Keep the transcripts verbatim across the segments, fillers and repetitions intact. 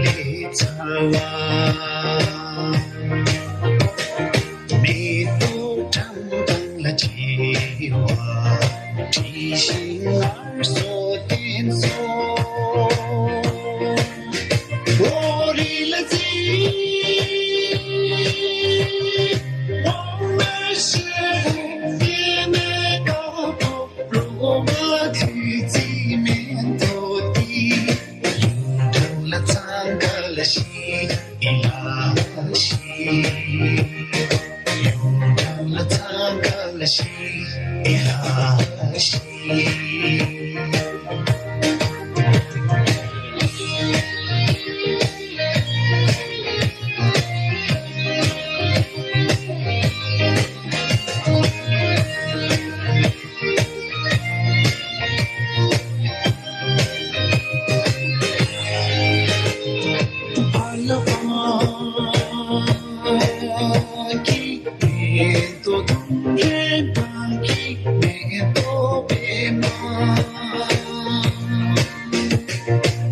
ལས་ཚ་བ། མེ་ཏོག་བཀྲམ་སྟངས་ལ་བྱེ་བ། དྲི་ཞིམ་ངལ་གསོ་བསྟེན་སོ། འོ་རི་ལ་རྩེ། འོ་མ་ཤེས་རེ་མེ་ཀ་པོ། རོ་མ་ཐུ་ཙི་མེན་ཐོ་ཏི། ཡུང་དྲང་ལ་ཚང་ཀ་ལ་ཤི་ཨི་ལ་ཤི། ཡུང་དྲང་ལ་ཚང་ཀ་ལ་ཤི་ཨི་ལ་ཤི།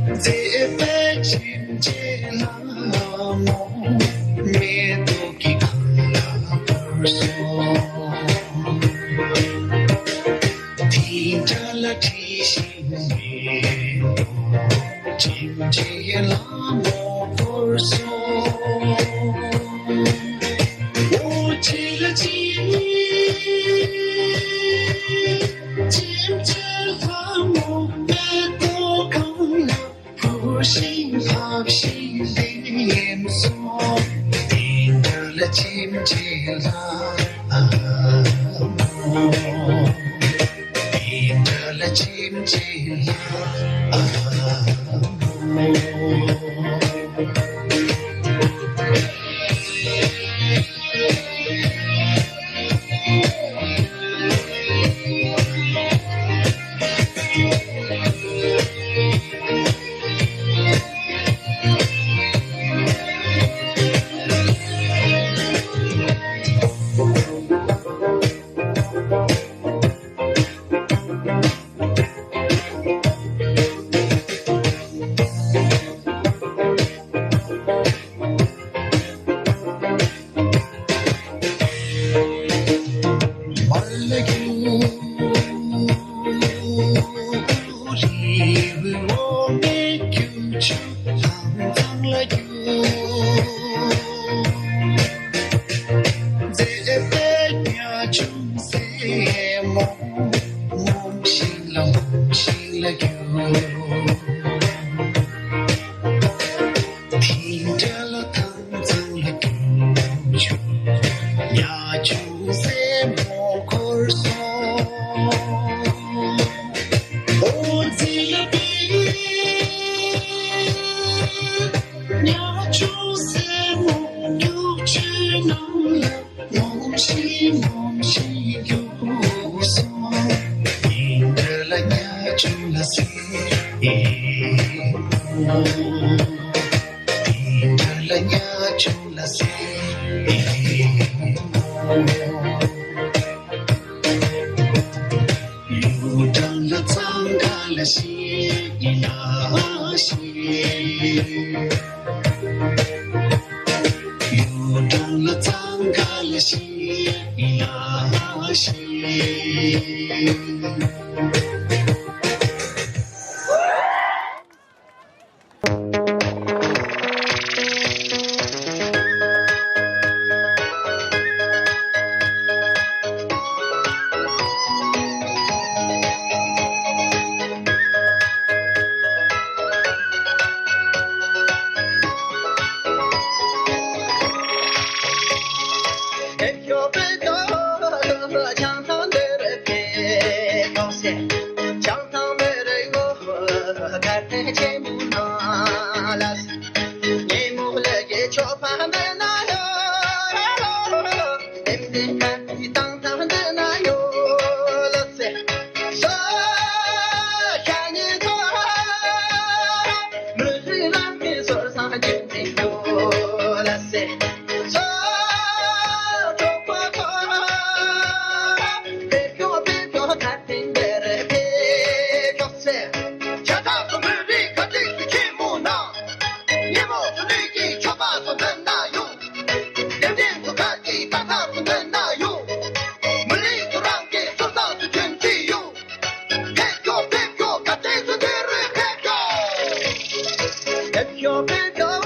མཛེས་པའི་ཁྱིམ་ཆེན་ལ་མོ། མེ་ཏོག་གི་ཁང་གླ་བསྐོར་སོང་། དེ་འདྲ་ལ་བྲིས་ཤིང་མེ་ཏོག་ཁྱིམ་ཆེན་ལ་མོ་བསྐོར་སོང་། འོ་ཆེ་ལ་ཆེ། ཁྱིམ་ཆེན་ལ་མོ་མེ་ཏོག་ཁང་གླ། ཕུར་ཤིང་ཕབ་ཤིང་ལྡེམ་སོང་། དེ་འདྲ་ལ་ཁྱིམ་ཆེན་ལ་ཨ་མོ། དེ་འདྲ་ལ་ཁྱིམ་ཆེན་ལ་ཨ་མོ། དེ་འདྲ་ལ་ཐང་ཚང་ལ་དུང་ཕྱུར། ཉ་ཆུང་སེ་མོ་འཁོར་སོང་། འོ་ཙི་ལ་པི། ཉ་ཆུང་སེ་མོ་རྒྱུག་ཆུའི་ནང་ལ། ནོམ་ཤིང་ནོམ་ཤིང་རྒྱུག་སོང་། དེ་འདྲ་ལ་ཉ་ཆུང་ལ་སེ་ཨེ་མོ། དེ་འདྲ་ལ་ཉ་ཆུང་ལ་སེ་ཨེ་མོ། ཡུ་ཀྲང་ལ་ཚང་ཁ་ལ་ཤི་ཡི་ལ་ཤི། ཡུ་ཀྲང་ལ་ཚང་ཁ་ལ་ཤི་ཡི་ལ་ཤི།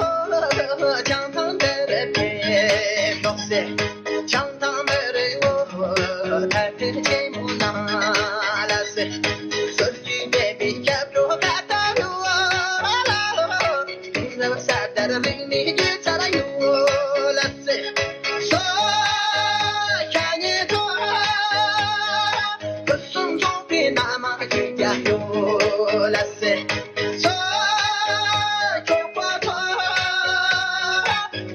བྱང་ཐང་འདིར་ཕེབས་ཤོག་ཟེར། བྱང་ཐང་མི་རིགས་བོད་ཐ་དད་ཆེན་མོ་ནང་ལ་ཟེར། སྲོལ་རྒྱུན་ལྡན་པའི་སྐྱབས་འགྲོ་ཁ་བཏང་ཡོད་ལ། ས་དར་རིང་ནས་རྒྱུ་ཚར་ཡོད་ལ་ཟེར། སོ་ཤ་ཉེ་ཚོ། སྐུ་གསུང་ཚོགས་པའི་མནའ་མ་ཅིག་རྒྱབ་ཡོད་ལ་ཟེར། སོ་ཆོག་པ་ཚོ།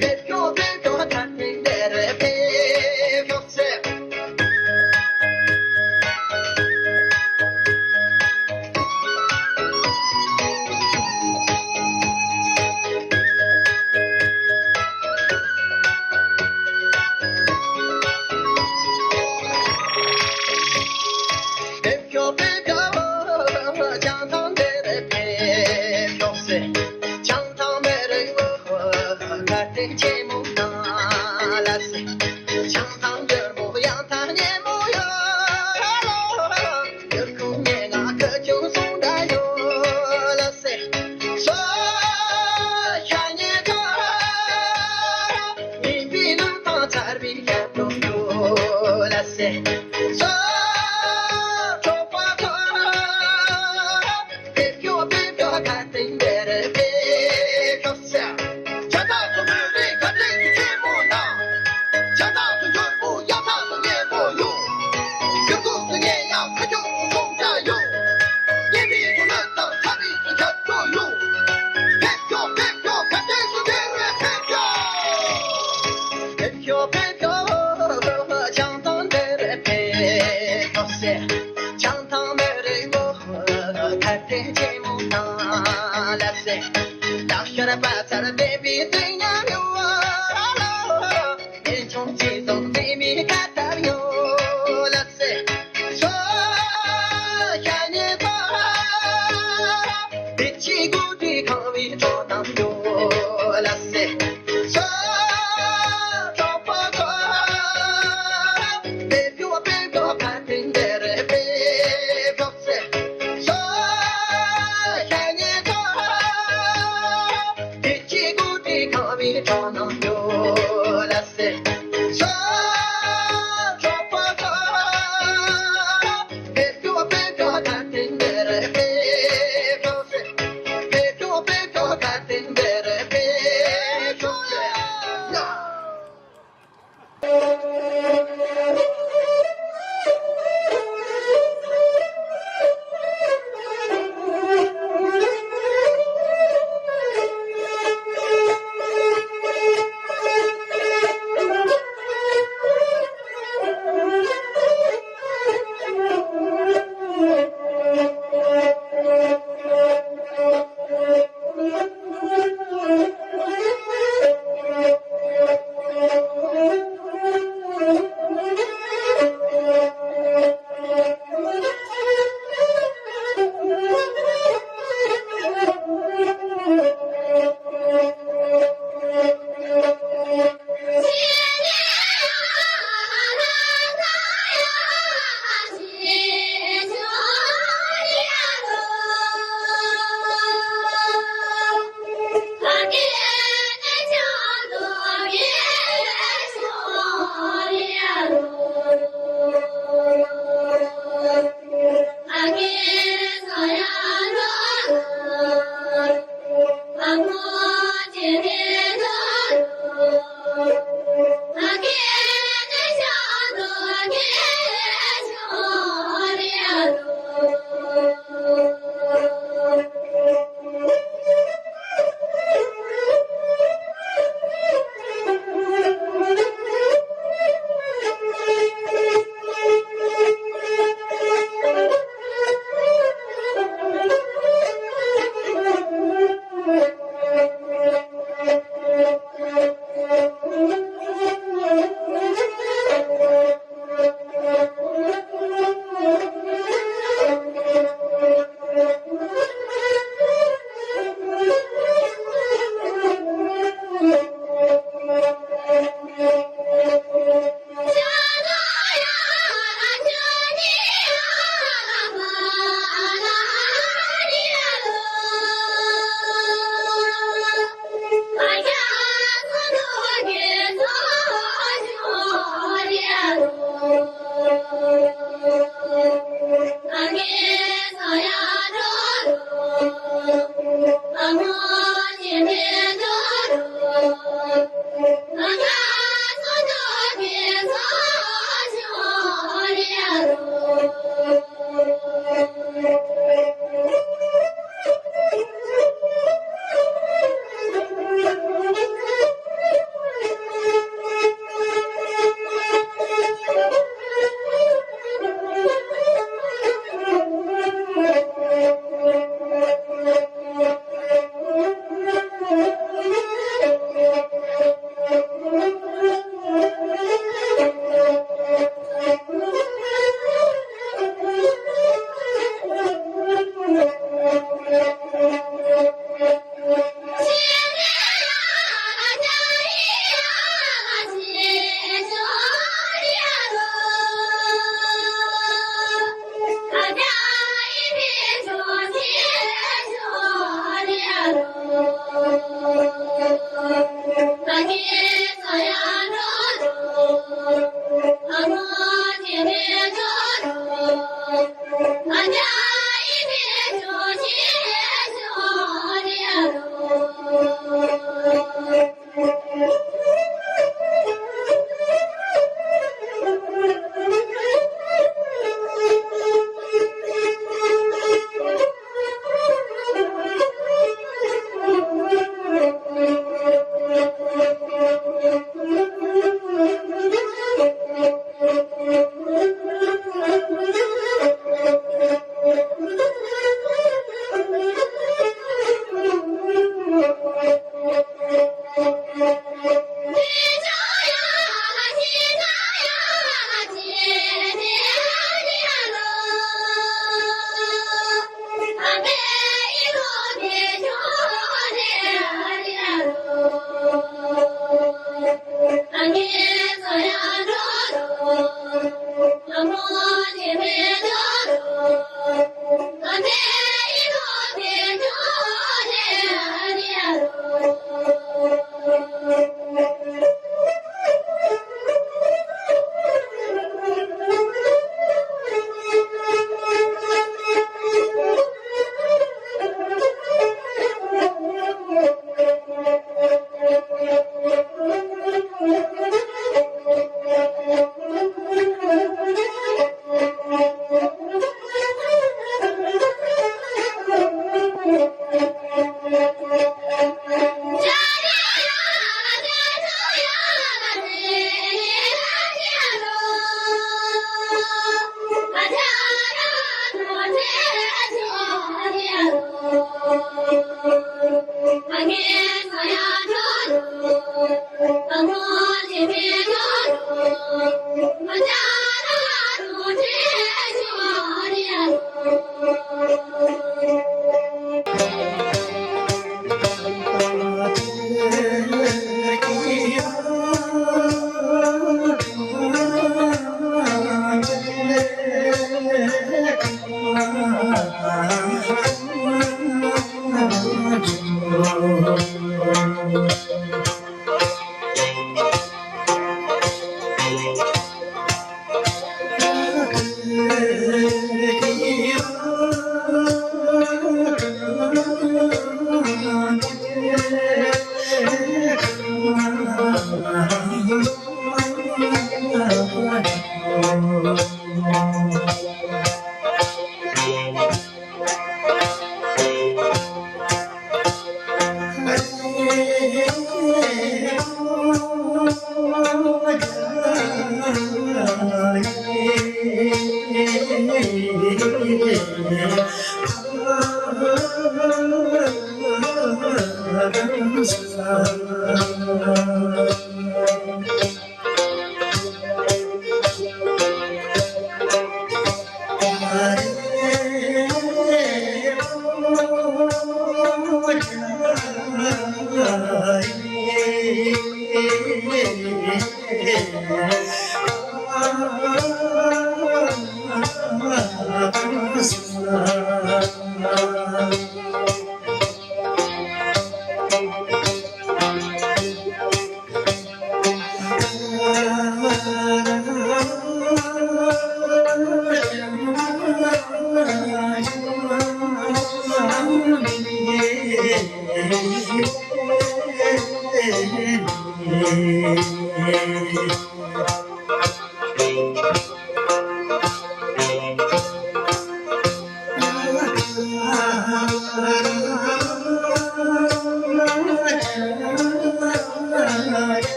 ཕེབས་ཤོག་ཕེབས་ཤོག་ཐ་སྙད་འདིར་ཕེབས་ཤོག་ཟེར། ཕེབས་ཤོག་ཕེབས་ཤོག་བྱང་ཐང་འདིར་ཕེབས་ཤོག་ཟེར། བྱང་ཐང་མི་རིགས་བོད་ཁ་བྲལ་ཆེན་མོ་ནང་ལ་ཟེར། བྱང་ཐང་ཡུལ་མོ་ཡང་ཐང་སྙན་མོ་ཡོད་ལ། ཡུལ་ཁོངས་སྙན་ངག་ཁུ་ཆུང་གསུང་འདྲ་ཡོད་ལ་ཟེར། སོ་ཤ་ཉེ་ཚོ། ཉིན་པའི་ནང་ཐང་ཚར་བའི་ཞབས་བྲོ་ཡོད་ལ་ཟེར། སོ་ཆོག་པ་ཚོ། ཕེབས་ཤོག་ཕེབས་ཤོག་ཁ་སྟེང་འདིར་ཕེབས་ཤོག་ཟེར། ཇ་ཐག་ཏུ་མོས་རེད་ག་དྲིན་གྱི་ཆེན་མོ་ན། ཇ་ཐག་ཏུ་འཇོལ་མོ་གཡའ་ཐག་ཏུ་སྙན་པོ་ཡོད། གྱུར་ཀུ་ཏུ་སྙན་ཡང་ཁ་ཆུང་གསུང་བྱ་ཡོད། སྙན་མི་ཏུ་ལོད་དང་ཚ་རིག་ཏུ་ཁྱབ་ཆོ་ཡོད། ཕེབས་ཤོག་ཕེབས་ཤོག་ག་དྲིན་གྱི་ཆེན་མོ་ཕེབས་ཤོག་ཕེབས་ཤོག་ཕེབས་ཤོག་བྱང་ཐང་འདིར་ཕེབས་ཤོག་ཟེར། བྱང་ཐང་མི་རིགས་བོད་ཁ་བྲལ་ཆེན་མོ་ནང་ལ་ཟེར། ལག་ཤར་པ་ཚར་ལྡན་པའི་རྩིག་ཉམས་ཡོད་ལ། ལེན་ཆུང་ཅི་ཙམ་རྩིག་མའི་ཁ་ཐབ་ཡོད་ལ་ཟེར། སོ་ཤ་ཉེ་ཚོ། བདེ་སྐྱིད་དགུ་སྒྲིལ་ཁང་བའི་དྲོ་སྣང་ཡོད་ལ་ཟེར། སོ་ཆོག་པ་ཚོ། ཕེབས་ཤོག་ཕེབས་ཤོག་ཁ་སྟེང་འདིར་ཕེབས་ཤོག་ཟེར། སོ་ཤ་ཉེ་ཚོ། བདེ་སྐྱིད་དགུ་སྒྲིལ་ཁང་བའི་དྲོ་སྣང་ཡོད་ལ་ཟེར། སོ་ཆོག་པ་ཚོ། ཕེབས་ཤོག་ཕེབས་ཤོག་ཁ་སྟེང་འདིར་ཕེབས་ཤོག་ཟེར། ཕེབས་ཤོག་ཕེབས་ཤོག་ཁ་སྟེང་འདིར་ཕེབས་ཤོག་ཟེར།